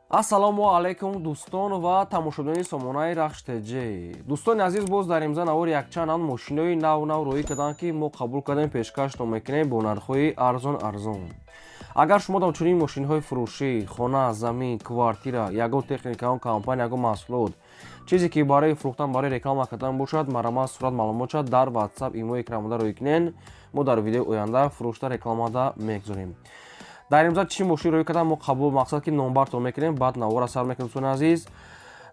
Ассалому алайкум, дӯстон ва тамошобинони сомонаи Рахш ТЖ. Дӯстони азиз, боз дар имза навори якчанд ан мошинои нав нав роҳӣ карданд, ки мо қабул кардем, пешкаштон мекунем бо нархҳои арзон арзон. Агар шумо дар чунин мошинҳои фурӯшӣ, хона, замин, квартира, ягон техника, ягон компания, ягон маҳсулот, чизе ки барои фурӯхтан, барои реклама кардан бошад, марҳамат, сурат, маълумот дар WhatsApp, имо, экранмода роҳӣ кунен. Мо дар видеои оянда фурӯшта, рекламада мегузорем. Дар имза чӣ мошин роҳӣ кардам, мо қабул, мақсад ки номбартон мекунем, баъд навора сар мекунем. Дӯстони азиз,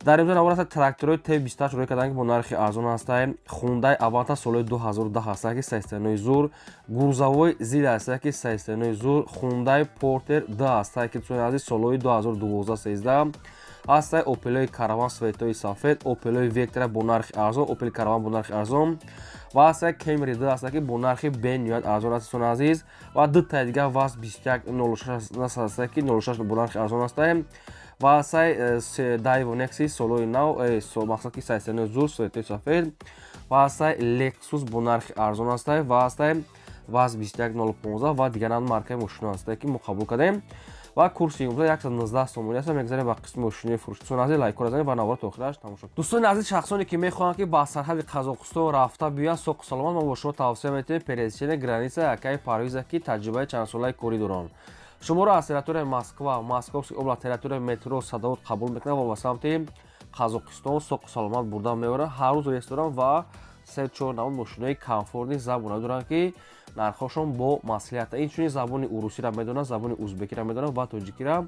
дар имза навор аста тракторҳои Т28 роҳӣ карданд, ки бо нархи арзон ҳастанд. Хундай Аванта солҳои 2010 ҳастанд, ки состояние зур. Грузовой ЗИЛ ҳастанд, ки состояние зур. Хундай Портер Д ҳастанд, ки, дӯстони азиз, солҳои 2012, 13 ҳастанд. Опелои Караван светои сафед, Опелои Вектра бо нархи арзон, Опел Караван бо нархи арзон ва ҳастанд. Кемри Д ҳастанд, ки бо нархи бениҳоят арзон аст, дӯстони азиз. Ва дутаи дигар ВАЗ 2106 ҳастанд, ки 06 бо нархи арзон ҳастанд. Ва ҳастай Дайво Некси солҳои нав, мақсад ки состояние зур, светои сафед. Ва ҳастай Лексус бо нархи арзон ҳастай. Ва ҳастай ВАЗ 21015 ва дигаран маркаи мошино ҳастай, ки мо қабул кардем. Ва курси имрӯза 119 сомонӣ аст. Мегзарем ба қисми мошинои фурӯшӣ. Дӯстони азиз, лайкҳоро занед ва навора то охираш тамошо. Дӯстони азиз, шахсоне ки мехоҳанд, ки ба сарҳади Қазоқистон рафта биёянд соқу саломат, мо бо шумо тавсия метиҳем «Пересечение граница» акаи Парвиза, ки таҷрибаи чандсолаи корӣ доранд. Шуморо аз территорияи Москва, Московский область, территорияи метро Садовод қабул мекунад ва ба самти Қазоқистон соқу саломат бурда меорад. Ҳар рӯз рейс доранд ва се чор намуд мошинои комфортный забона доранд, ки нархҳошон бо маслиҳат. Инчунин забони урусиро медонанд, забони узбекиро медонанд ва тоҷикиро.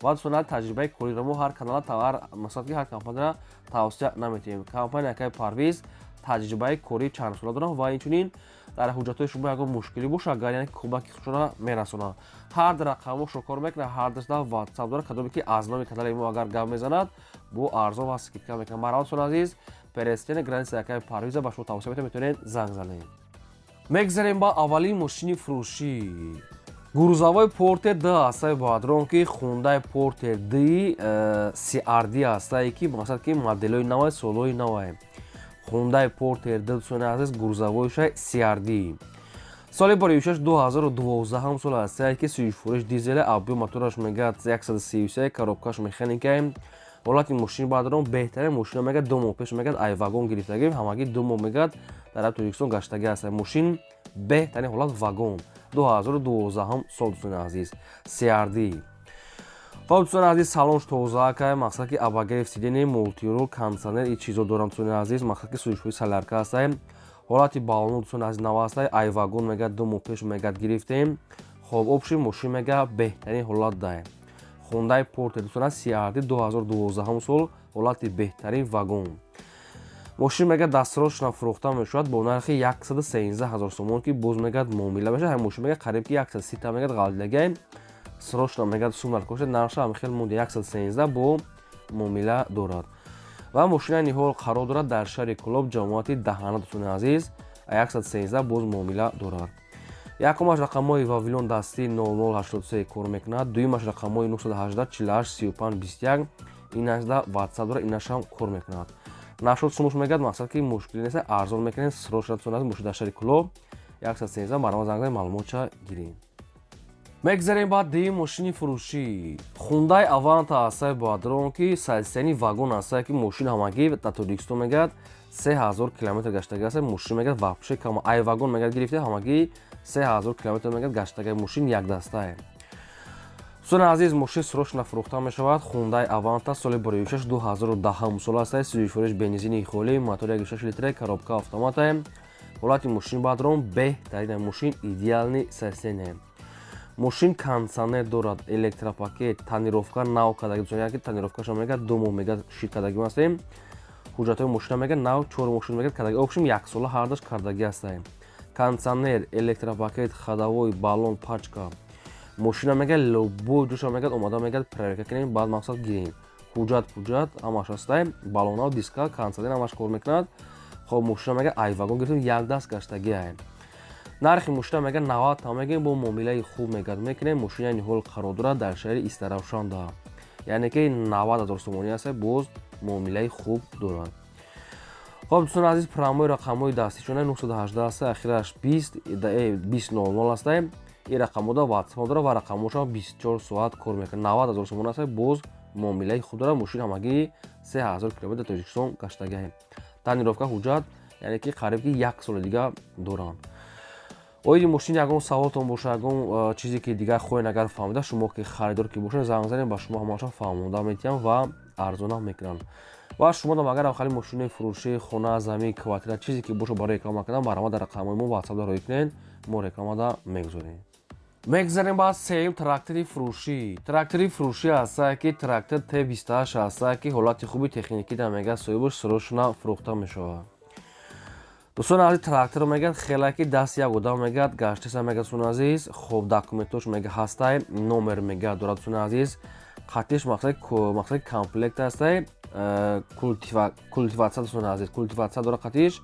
Ва дӯстон, таҷрибаи кориро мо ҳар канала, ҳар, масалан, ки ҳар компанияро тавсия наметиҳем. Компания акаи Парвиз таҷрибаи кории чандсола доранд ва инчунин дар ҳуҷҷатҳои шумо ягон мушкилӣ боша, агар, яъне кӯмаки худшона мерасонад. Ҳар ду рақамҳошро кор мекунад, ҳар душда WhatsApp дорад. Кадоме ки аз номи канали мо агар гап мезанад, бо арзон ва скидка мекунад. Марҳамат, дӯстони азиз, «Пересечение граница» акаи Парвиза ба шумо тавсия метавонед, метавонед занг занед. Мегзарем ба аввалин мошини фурӯшӣ. Грузовой Портер Д ҳастаи бадрон, ки Хундай Портер Д CRD ҳастае, ки мақсад ки моделҳои навай, солҳои навай. Хундай Портер Д, дӯстони азиз, грузовойша CRD, соли бароишаш 2012 сол ҳастае, ки сӯишфурӯш дизеле, объём мотораш мегӯяд 133, коробкаш механикае. Ҳолати мошини бадрон беҳтарин. Мошина мегӯяд, 2 моҳ пеш мегӯяд, ай вагон гирифтагӣ, ҳамагӣ 2 моҳ мегӯяд дар Тоҷикистон гаштагӣ аст. Мошин беҳтарин ҳолат, вагон, 2012 сол, дӯстони азиз, CRD. Хоб, дӯстони азиз, салонш тоза, мақсад ки обогрев сиденье, мультируль, кондиционер и чизо дорам. Дӯстони азиз, мақсад ки сӯзишҳои солярка ҳастае. Ҳолати балону, дӯстони азиз, нав ҳастае. Ай вагон мегӯяд, 2 моҳ пеш мегӯяд, гирифтем. Хоб, общий мошин мегӯяд, беҳтарин ҳолат дае. Хундай Портер, дӯстони азиз, CRD, 2012 сол, ҳолати беҳтарин, вагон. Мошин мегӯяд, дастрошна фурӯхта мешавад бо нархи 113 ҳазор сомон, ки боз мегӯяд, муомила мешавад. Ҳамин мошин мегӯяд, қариб ки 130 та мегӯяд ғалтилагай. Срочно мегӯяд сум наркошад, нархша ҳам хел монди, 113 бо муомила дорад. Ва мошина ниҳол қарор дорад дар шаҳри Кӯлоб, ҷамоати Даҳана. Дӯстони азиз, 113 боз муомила дорад. Якумаш рақамҳои Вавилон дастӣ 0083 кор мекунад, дуюмаш рақамҳои 918 48 35 21, инашда WhatsApp дорад, инашам кор мекунад. Нашуд сумуш мегӯяд, мақсад ки мушкилӣ нест, арзон мекунем. Срочно, мошин дар шаҳри Кӯлоб, 113, марҳамат, занг занед, маълумотша гирем. Мегзарем ба дуюм мошини фурӯшӣ. Хундай Аванта ҳастаи бадрон, ки состояние вагон ҳастае, ки мошин ҳамагӣ дар Тоҷикистон мегӯяд, 3000 километр гаштагӣ аст. Мошин мегӯяд, вообще кама, ай вагон мегӯяд, гирифта, ҳамагӣ 3000 километр мегӯяд гаштагӣ. Мошин якдастае. Дӯстони азиз, мошин срочно фурӯхта мешавад. Хундай Аванта соли бароишаш 2010 сол ҳастае, сӯзишфурӯш бензини холӣ, мотори 1,6 литре, коробка автоматае. Ҳолати мошин бадрон беҳтарин, мошин идеальный состояние. Мошин кондиционер дорад, электропакет, тонировка нав кардаги, ки тонировкаша мегӯяд, 2 моҳ мегӯяд, шир кардагӣ ҳастем. Ҳуҷҷатҳои мошина мегӯяд, нав, чор мошин мегӯяд кардаги, общем яксола ҳардаш кардагӣ ҳастаем. Кондиционер, электропакет, ходовой, баллон пачка. Мошина мегӯяд, любой ҷоша мегӯяд, омада мегӯяд, проверка кунем, баъд мақсад гирем. Ҳуҷҷат пуҷҷат ҳамаш ҳастаем, баллонҳо, диска, кондиционер ҳамаш кор мекунад. Хоб, мошина мегӯяд, ай вагон гирифтем, як даст гаштагиаем. Нархи мошина мегӯяд, 90 та мегӯем, бо муомилаи хуб мегӯяд, мекунем. Мошина ниҳол қарор дорад дар шаҳри Истаравшанда, яъне ки 90 ҳазор сомонӣ аст, боз муомилаи хуб дорад. Хоб, дӯстони азиз, прямой рақамҳои дастишона 918 аст, ахираш 20 20 00 аст. Ин рақамода WhatsApp дора ва рақамошам 24 соат кор мекунад. 90 000 сомон аст, боз муомилаи хуб дорад. Мошин ҳамагӣ 3000 километр Тоҷикистон гаштагиҳем. Тонировка, ҳуҷҷат, яъне ки қариб ки як соли дига доранд. Оиди мошин ягон саволтон боша, ягон чизе ки дигар хоҳед агар фаҳмида, шумо ки харидор ки бошед, занг занед, ба шумо ҳамаша фаҳмонда метиҳам ва арзонам мекунанд. Ва шумо дам агар хали мошинаи фурӯшӣ, хона, замин, квартира, чизе ки боша, барои реклама кардан, марҳамат, дар рақамҳои мо WhatsApp да роҳӣ кунед, мо рекламада мегузорем. Мегзарем ба сеюм трактори фурӯшӣ. Трактори фурӯшӣ ҳастае ки трактор Т28 ҳастае, ки ҳолати хуби техникӣ да мегӯяд соҳибаш, срочно фурӯхта мешавад. Дӯстони азиз, трактор мегӯяд хеле ки даст як одам мегӯяд гаштеса, мегӯяд, дӯстони азиз. Хоб, документош мега ҳастай, номер мегӯяд дорад, дӯстони азиз. Қатиш мақсади комплект ҳастай, культивация, дӯстони азиз, культивация дора қатиш.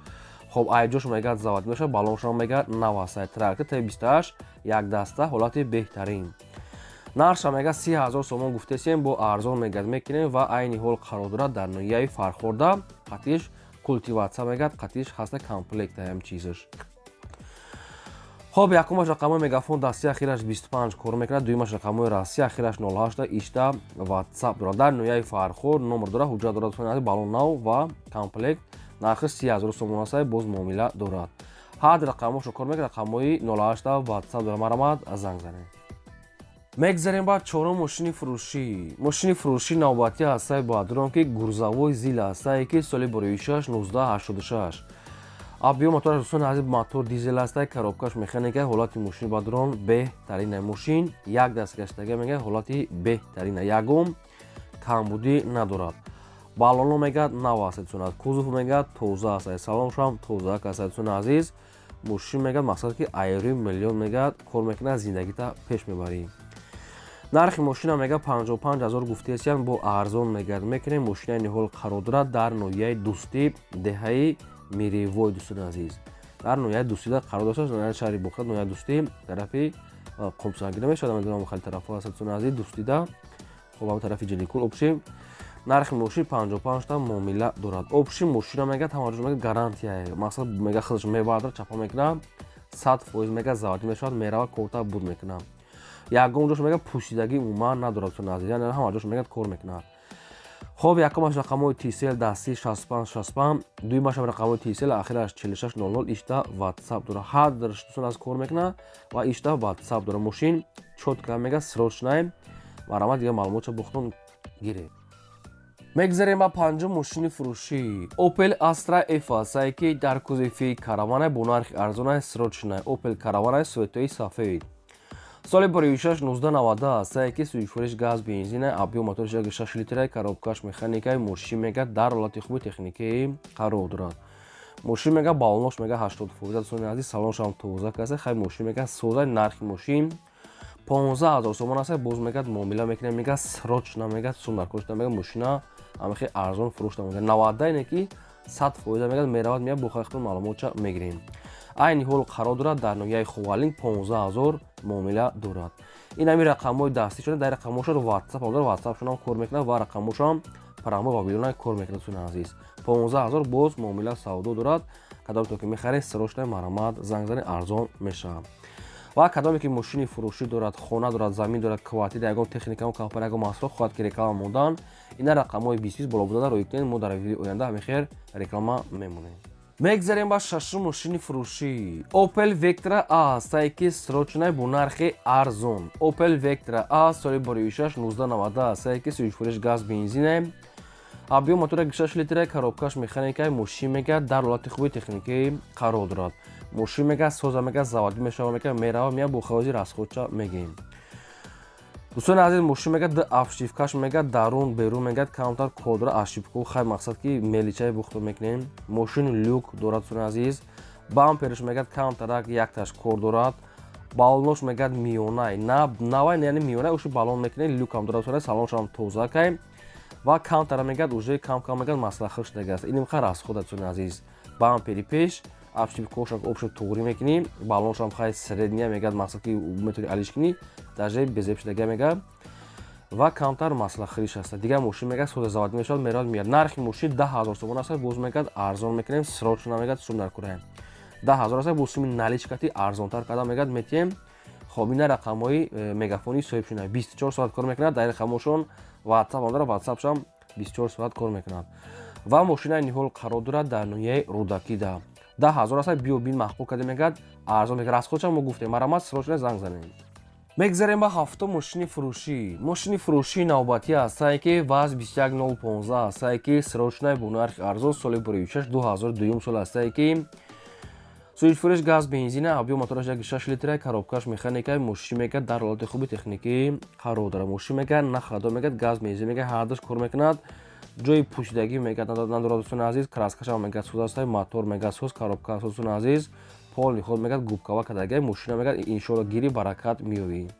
Хоб, айҷош мегӯяд завод мешавад, баллоншон мегӯяд нав ҳастай. Трактор Т28 як даста, ҳолати беҳтарин. Нархша мегӯяд 30 000 сомон гуфтесем, бо арзон мегӯяд мекунем. Ва айни ҳол қарор дорад дар ноҳияи Фархорда. Қатиш культивация мегӯяд, қатиш ҳаста, комплект ҳам чизаш. Хоб, якумаш рақамҳои Мегафон дасти, ахираш 25 кор мекунад, дуюмаш рақамҳои Россия, ахираш 08, ишта WhatsApp дорад. Дар ноҳияи Фархор номер дорад, ҳуҷҷат дорад, баллон нав ва комплект. Нархи 30 000 сомон аст, боз муомила дорад. Ҳад рақамҳошо кор мекунад, рақамҳои 08 WhatsApp дорад, марҳамат, занг занед. Мегзарем ба чорум мошини фурӯшӣ. Мошини фурӯшӣ навбатӣ ҳастаи баъдурон ки грузовой ЗИЛ ҳастае, ки соли боришаш 1986, объём мотораш, дӯстони азиз, мотор дизел ҳастае, коробкаш механика. Ҳолати мошини бадрон беҳтарина. Мошин як даст гаштага, мегӯяд, ҳолати беҳтарина, ягон камбудӣ надорад. Баллоно мегӯяд нав аст, дӯстони, кузов мегӯяд тоза аст, салоншам тоза аст, дӯстони азиз. Мошин мегӯяд мақсад ки айрӯи миллион мегӯяд кор мекунад, зиндагита пеш мебарӣ. Нархи мошина мегӯяд 55 000 гуфтесиян, бо арзон мегӯяд мекунем. Мошинаи ниҳол қарор дорад дар ноҳияи Дӯстӣ, деҳаи Миревой. Дӯстони азиз, дар ноҳияи Дӯстида қарор доштааст, ноҳияи шаҳри Бохтар, ноҳияи Дӯстӣ, тарафи Қумсангида мешавад, намедонам, хеле тарафҳо аст, дӯстони азиз, Дӯстида. Хоб, ҳам тарафи Ҷиликул. Общем, нархи мошин 55 та муомила дорад. Общем, мошина мегӯяд ҳама ҷо мегӯяд гарантия, мақсад мегӯяд худаш мебардорад, чапа мекунад, 100% мегӯяд заводӣ мешавад, меравад, корта буд мекунад. Ягон ҷош мегӯяд пӯшидагӣ умуман надорад, дӯстони азиз, яъне ҳама ҷош мегӯяд кор мекунад. Хоб, якумаш рақамҳои Tcell дастӣ 65 65, дуюмашам рақамҳои Tcell, ахираш 46 00, ишта WhatsApp дорад. Ҳар дӯстон аз кор мекунад ва ишта WhatsApp дорад. Мошин чётко мегӯяд срочный, марҳамат, дигар маълумотша бухтон гиред. Мегзарем ба панҷум мошини фурӯшӣ. Opel Astra F ҳастае, ки дар кузови Каравана, бо нархи арзона, срочная. Opel Каравана цветои сафед, соли боришаш 1990 ҳастае, ки сӯзишвориш газ, бензина, объём моториш 6 литра, коробкаш механика. Мошин мегӯяд дар ҳолати хуби техникӣ қарор дорад. Мошин мегӯяд баллонош мегӯяд 80%, дӯстони азиз, салоншам тоза касе. Хай, мошин мегӯяд соза. Нархи мошин 15 000 сомон аст, боз мегӯяд муомила мекунем, мегӯяд срочно, мегӯяд сум дар кор шуда, мегӯяд мошина ҳамахе арзон фурӯшта мегӯяд. 90 ине ки 100% мегӯяд меравад, меяд, бо хайхтон маълумотча мегирем. Айни ҳол қарор дорад дар ноҳияи Ховалинг, 15 000 муомила дорад. Ин ҳамин рақамҳои дастӣ шуда, дар рақамҳошон WhatsApp дорад, WhatsAppшонам кор мекунад ва рақамҳошам прямой мобилона кор мекунад. Дӯстони азиз, 15 000, боз муомила савдо дорад. Кадоме то ки мехаред, срочно марҳамат, занг занед, арзон мешавад. Ва кадоме ки мошини фурӯшӣ дорад, хона дорад, замин дорад, квартира, ягон техника, компания, ягон маҳсулот хоҳад ки реклама мондан, ина рақамҳои 20 боло буда роӣ кунед, мо дар видеои оянда ҳамин хел реклама мемонем. Мегзарем ба шашум мошини фурӯшӣ. Opel Vectra A ҳастае, ки срочный, бо нархи арзон. Opel Vectra A, соли боришаш 1990 ҳастае, ки сӯзишвориш газ, бензине, объём мотора 6 литра, коробкаш механика. Мошин мегӯяд дар ҳолати хуби техникӣ қарор дорад. Мошин мегӯяд соза, мегӯяд заводӣ мешава, мегӯяд мерава, меяд, бо хавози расходча мегӯем. Дӯстони азиз, мошин мегӯяд д обшивкаш мегӯяд дарун берун мегӯяд камтар кор дорад, ошибку, хай, мақсад ки мелочай бухто мекунем. Мошин люк дорад, дӯстони азиз, бамперш мегӯяд камтарак якташ кор дорад, баллонош мегӯяд миёнай, навай, яъне миёнай уши баллон мекунем, люкам дорад, салоншам тоза кай ва камтара мегӯяд уже кам кам мегӯяд маслахр шудагааст. Ин имқа расход, дӯстони азиз. Бампери пеш обшивкоша обшо туғрӣ мекунӣ, баллоншам хай средния, мегӯяд мақсад ки метавонӣ алиш кунӣ, даже безеб шудага мегӯяд ва камтар маслахриш аст. Дигар мошин мегӯяд соза, заводӣ мешавад, меравад, меяд. Нархи мошин 10 000 сомон аст, боз мегӯяд арзон мекунем, срочно мегӯяд сум дар кураем. 10 000 аст, бо суми наличкати арзонтар карда мегӯяд метиҳем. Хоб, ина рақамҳои мегафони соҳибшуна 24 соат кор мекунад. Дар рақамҳошон WhatsApp ам дорад, WhatsAppшам 24 соат кор мекунад. Ва мошинаи ниҳол қарор дорад дар ноҳияи Рӯдакида. 10 000 аст, биё бин, маъқул карда мегӯяд, арзон мегӯяд. Расходшам мо гуфтем, марамат, срочно занг занем. Мегзарем ба ҳафтум мошини фурӯшӣ. Мошини фурӯшии навбатӣ ҳастае, ки ВАЗ 21015 ҳастае, ки срочно бо нархи арзон, соли 26, 2002 сол ҳастае, ки сӯзишфурӯш газ бензина, объём мотораш 1,6 литра, коробкаш механика. Мошин мегӯяд, дар ҳолати хуби техникӣ қарор дорад. Мошин мегӯяд, на хадо мегӯяд, газ бензин мегӯяд, ҳардуш кор мекунад. Ҷои пӯшидагӣ мегӯяд, надорад, дӯстони азиз. Краскашам мегӯяд, соз аст, мотор мегӯяд, соз, коробка соз, дӯстони азиз. Полный ход мегӯяд, губкава кардагай. Мошина мегӯяд, иншоалло, гири, баракат меёвӣ.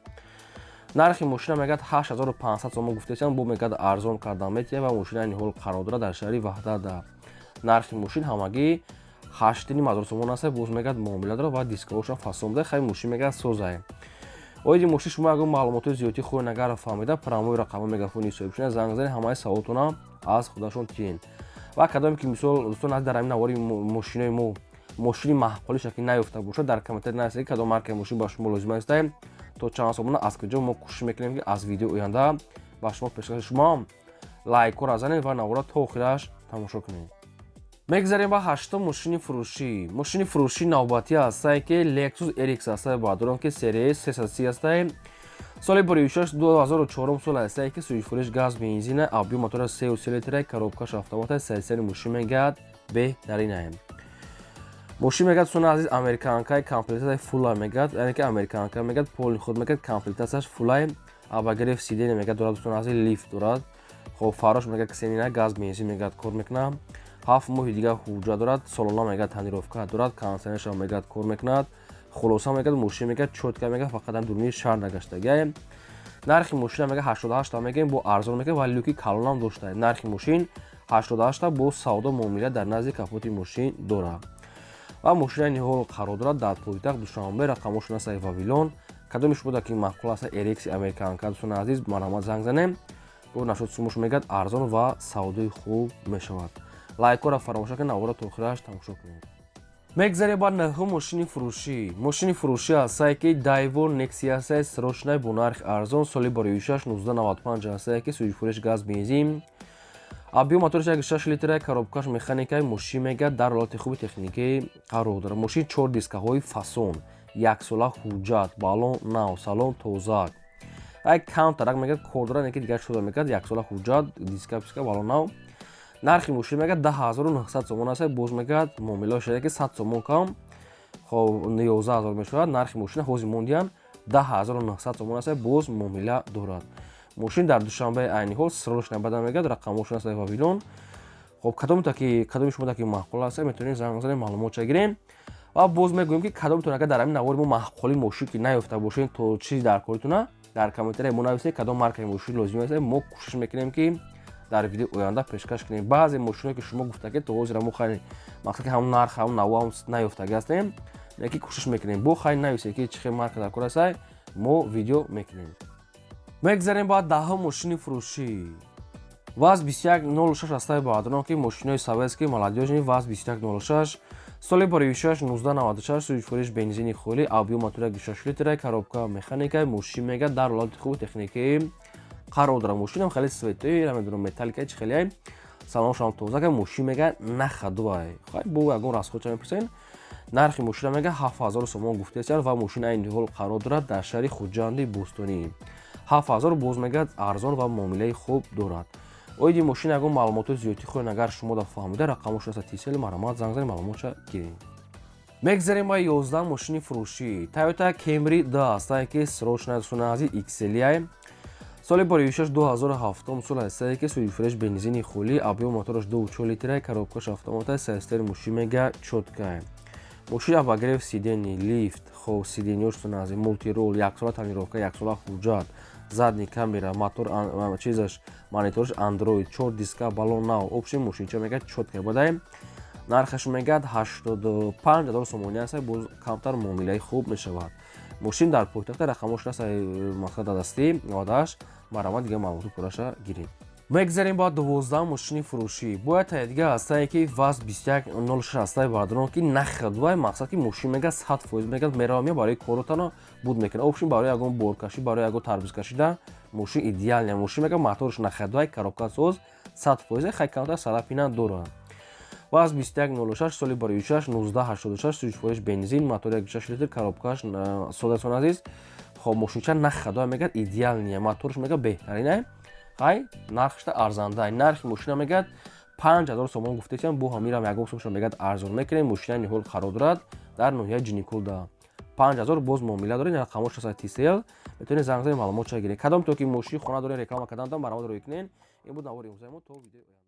Нархи мошина мегӯяд, 8500 сомон гуфтесиам, бо мегӯяд, арзон кардан метиҳем. Ва мошина ниҳол қарор дорад дар шаҳри Ваҳдата. Нархи мошин ҳамагӣ 8500 сомон аст, боз мегӯяд, муомила дорад ва дискаҳошам фасон буда. Хай, мошин мегӯяд, созае. Оиди мошин шумо ягон маълумотои зиёдӣ хоҳед, агар фаҳмида, прямой рақами мегафони соҳибшуна занг занед, ҳамаи саволтона аз худашон тиҳен. Ва кадоме ки, мисол, дӯстон, дар ҳамин навори мошинои мо мошини маъқулиша ки наёфта бошад, дар комментарий нависед, кадом маркаи мошин ба шумо лозим аст, то чанд сомона, аз куҷо. Мо кӯшиш мекунем, ки аз видеои оянда ба шумо пешкаши. Шумо лайкҳоро занед ва навора то охираш тамошо кунед. Мегзарем ба ҳаштум мошини фурӯшӣ. Мошини фурӯшии навбатӣ ҳастае, ки Lexus RX ҳастае, баъдорам, ки серияи 330 ҳастае, соли 26, 2004 сол ҳастае, ки сӯзишфурӯш газ бензина, объём мотора 3,3 литра, коробкаш автомата, сенсори. Мошин мегӯяд, беҳтаринаем. Мошин мегӯяд, дӯстони азиз, американкаи, комплектацияи фулай мегӯяд, яъне ки американка мегӯяд, полный ход мегӯяд, комплектацияш фулай, обогрев сиденья мегӯяд дорад, дӯстони азиз, лифт дорад. Хоб, фарош мегӯяд, ксенина, газ бензин мегӯяд, кор мекунад. 7 моҳи дигар ҳуҷҷат дорад, солона мегӯяд, тонировка дорад, кондиционершам мегӯяд, кор мекунад. Хулоса, мегӯяд, мошин мегӯяд, чётко мегӯяд, фақат ам дурни шаҳр нагаштагиай. Нархи мошина мегӯяд, 88-та мегӯем, бо арзон мегӯяд ва люки калонам дошта. Нархи мошин 88-та, бо савдо муомила дар назди капоти мошин дорад. Ва мошинаи ниҳол қарор дорад дар пойтахт Душанбе, рақамошон аст Вавилон. Кадоми шумо ки маъқул аст RX американка, дӯстони азиз, марҳамат, занг занем. Бо нашуд сумуш мегӯяд, арзон ва савдои хуб мешавад. Лайкҳоро фаромӯш накунед, навора то охираш тамошо кунед. Мегзарем ба нӯҳум мошини фурӯшӣ. Мошини фурӯшӣ ҳастае, ки Daewoo Nexia ҳастае, срочно бо нархи арзон, соли 26, 1995 ҳастае, ки сӯзишфурӯш газ бензин, объём мотораш 1,6 литра, коробкаш механикаи. Мошин мегӯяд, дар ҳолати хуби техникӣ қарор дорад. Мошин чор дискаҳои фасон, яксола ҳуҷҷат, балон нав, салон тоза, як камтарак мегӯяд, кор дорад, ки дигар шуда мегӯяд, яксола ҳуҷҷат, диска писка, балон нав. Нархи мошин мегӯяд, 10 900 сомон аст, боз мегӯяд, муомила шуда, ки 100 сомон кам, хоб, 11 000 мешавад. Нархи мошина ҳозир мондиям, 10 900 сомон аст, боз муомила дорад. Мошин дар Душанбе айни ҳол срочно бада мегӯяд, рақамошон аст Вавилон. Хоб, кадоми шумо ки маъқул аст, метавонед занг занед, маълумотша гирем. Ва боз мегӯем, ки кадомтон агар дар ҳамин навори мо маъқули мошин ки наёфта бошед, то чизи дар коритона дар комментария мо нависед, кадом маркаи мошин лозим аст, мо кӯшиш мекунем, ки дар видеои оянда пешкаш кунем. Баъзе мошиное ки шумо гуфта, ки то ҳозира мо хайр, мақсад, ки ҳамн нарх, ҳамн навоам наёфтагӣ ҳастем, ки кӯшиш мекунем. Бо хайр, нависед, ки чӣ хел марка дар кор астай, мо видео мекунем. Мегзарем ба даҳум мошини фурӯшӣ. ВАЗ 2106 астаи, баъдонам, ки мошинои советский, молодёжный, ВАЗ 2106, соли 26, 1996, сӯзишфурӯш бензини холӣ, объём мотора 6 литра, коробка механика. Мошин мегӯяд, дар ҳолати хуби техникӣ қарор дорад. Мошинам хеле цветой, намедонам, металлика, чи хеле, салоншам тоза ка. Мошин мегӯяд, нахадуай, хай, бо ягон расходча мепурсен. Нархи мошина мегӯяд, 7000 сомон гуфтесиян. Ва мошин айни ҳол қарор дорад дар шаҳри Хуҷанди бӯстонӣ. 7000, боз мегӯяд, арзон ва муомилаи хуб дорад. Оиди мошин ягон маълумотои зиёдтӣ хоҳед, агар шумо да фаҳмида, рақамошон аст Тисел, марҳамат, занг занед, маълумотша гиред. Мегзарем ба 11 мошини фурӯшӣ. Toyota Camry 2 астае, ки срочно, дӯстони азиз, XLI, соли 26, 2007 сол астае, ки сӯзишфурӯш бензини холӣ, объём мотораш 2,4 литра, коробкаш автомата, систер. Мошин мега, чёткая мошин, обогрев сидений, лифт, хоб, сиденьёш, дӯстони азиз, мультирул, яксола тонировка, яксола ҳуҷҷат, задний камера, мотор, чизаш, мониторш Android, чор диска, балон нав. Общем, мошинча мегӯяд, чётко будаем. Нархаш мегӯяд, 85 000 сомонӣ аст, боз камтар муомилаи хуб мешавад. Мошин дар пойтахта, рақамош аст, мақсад, дастӣ 98, марҳамат, дигар маълумоти пурраша гиред. Мегзарем ба 12 мошини фурӯшӣ. Бояд таи дига ҳастае, ки ВАЗ 2106 ҳастае, бародарон, ки нахадвай. Мақсад, ки мошин мегад 100%, мегад меравам, барои коротано буд мекунад. Общем, барои ягон боркашӣ, барои ягон тарбузкашида мошин идеальная мошин. Мегад, моторш нахадвай, коробка соз, 100%, хай, камтар царапина дорад. ВАЗ 2106, соли 26, 1986, 30% бензин, мотор 16 литр, коробкаш содасон, азиз. Хоб, мошинча нахадвай, мегад идеальная, моторш мегад беҳтарина. Хай, нархшта арзанда. Нархи мошина мегад 5000 сомон гуфтесиам, бо ҳамирам ягон сомша мегад арзон мекунем. Мошина ниҳол қарор дорад дар ноҳияи Ҷиникулда. 5000 боз муомила доред, рақамош ҳаст Тисел, метавонед занг занед, маълумот ча гиред. Кадом то ки мошини хона доред, реклама кардан, баромад рӯй кунед. Ин буд навори имрӯзаи мо. То видеои оянда.